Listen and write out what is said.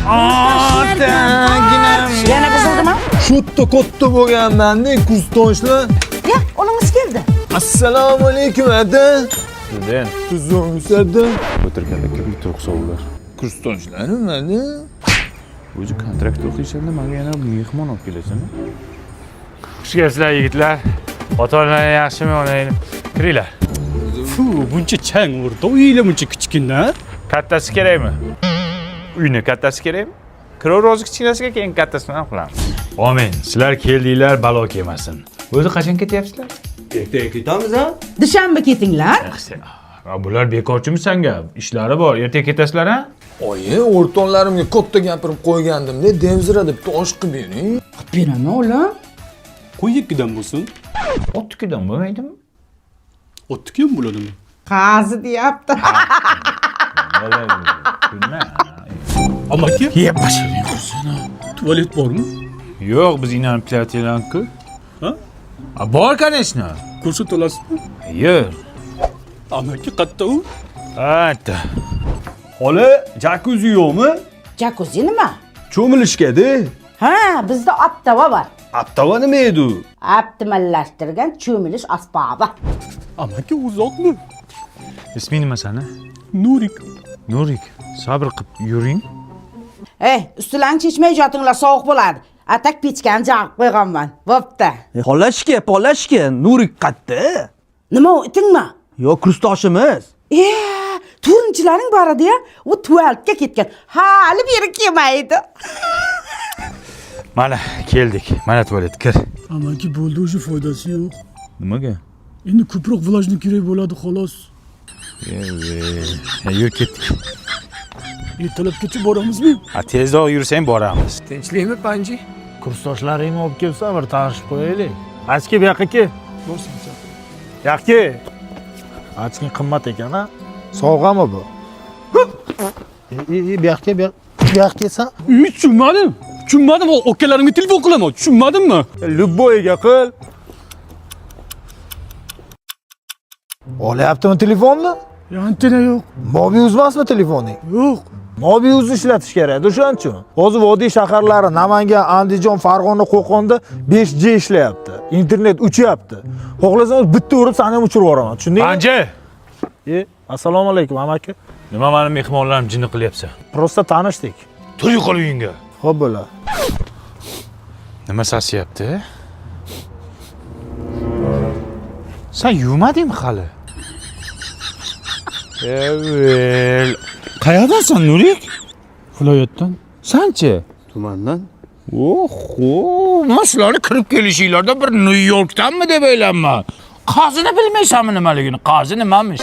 Otaginam. Yana buzildimi? Shu yerda katta bo'lganman-da, kursdoshlar. Ya, o'g'lingiz keldi. Assalomu alaykum ada. Student. Tuzukmisiz ada? O'tirganda kim turqsa ular. Kursdoshlarim ada. O'zi kontrakt o'qiysanda menga yana mehmon olib kelasan. Xush kelibsizlar yigitlar. Ota-onalar yaxshimi, onanglar? Kiringlar. Fu, buncha chang urdi. Uylar buncha kichkina. Kattasi kerakmi? Uyni kattasi kerakmi? Kiraver o'zi kichkinasiga, keyin kattasini ham qilamiz. Amin. Sizlar keldinglar, balo kelmasin. O'zi qachon ketyapsizlar? Ertaga ketamiz a? Dushanba ketinglar. Bular bekorchimi sanga? Ishlari bor. Ertaga ketasizlar a? Oyi, o'rtoqlarimga katta gapirib qo'ygandim-da, Demzira deb tosh qilib bering. Qilib beraman, o'g'lim. Qo'y ikkidan bo'lsin. Otnikidan bo'lmaydimi? Otniki ham bo'ladimi? Qazi deyapti. Amaki, Yep. tualet bormi? Yo'q, biz inanib kelayotganku. Ha? A, bor, конечно. Ko'rsata olasizmi? Yo'q. Amaki qayerda u? Ha, Xola, jakuzi yo'qmi? Jakuzi nima? Cho'milishga-da. Ha, bizda optava bor. Aptava nima edi u? Optimallashtirgan cho'milish asbobi. Amaki uzoqmi? Isming nima sani? Nurik. Nurik. Sabr qilib yuring. Ey, ustilarni chechmay yotinglar, sovuq bo'ladi. Atak pechkani jag'ib qo'yganman. Bo'pti. Xolashka, polashka, Nurik qayerda? Nima u, itingmi? Yo'q, kursdoshimiz. E, to'rtinchilaring bor edi-ya, u tualetga ketgan. Hali beri kelmaydi. Mana keldik. Mana tualet, kir. Amaki bo'ldi, уже foydasi yo'q. Nimaga? Endi ko'proq vlajni kerak bo'ladi, xolos. Yur ketdik. Ertalabgacha boramizmi? Ha, tezroq yursang boramiz. Tinchlikmi, Panji? Kursdoshlaringni olib kelsan, bir tanishib qo'yaylik. Ochki bu yoqqa kel. Yoqqa. Ochking qimmat ekan a? Sovg'ami bu? E, bu yoqqa, bu yoqqa kelsan. Tushunmadim. Tushunmadim. Akalarimga telefon qilaman. Tushunmadimmi? Любойga qil. Olyaptimi telefonni? Antena yo'q. Mobil emasmi telefoning? Yo'q. Mobiuzni ishlatish kerak, o'shaning uchun. Hozir vodiy shaharlari Namangan, Andijon, Farg'ona, Qo'qonda 5G ishlayapti. Internet uchyapti. Xohlasam bitta urib seni ham uchirib yuboraman, tushundingmi? Panja! E, assalomu alaykum amaki. Nima mani mehmonlarim jinni qilyapsan? Prosta tanishdik. Tur yo'qol uyingga. Xo'p bo'la. Nima sasiyapti? Sen yuvmadingmi hali? Evel. Qayerdansan Nurik? Viloyatdan. Sanchi? Tumandan. Oho, men sizlarni kirib kelishinglarda bir Nyu Yorkdanmi deb o'ylayman. Qazini bilmaysanmi nimaligini? Qazi nimamish?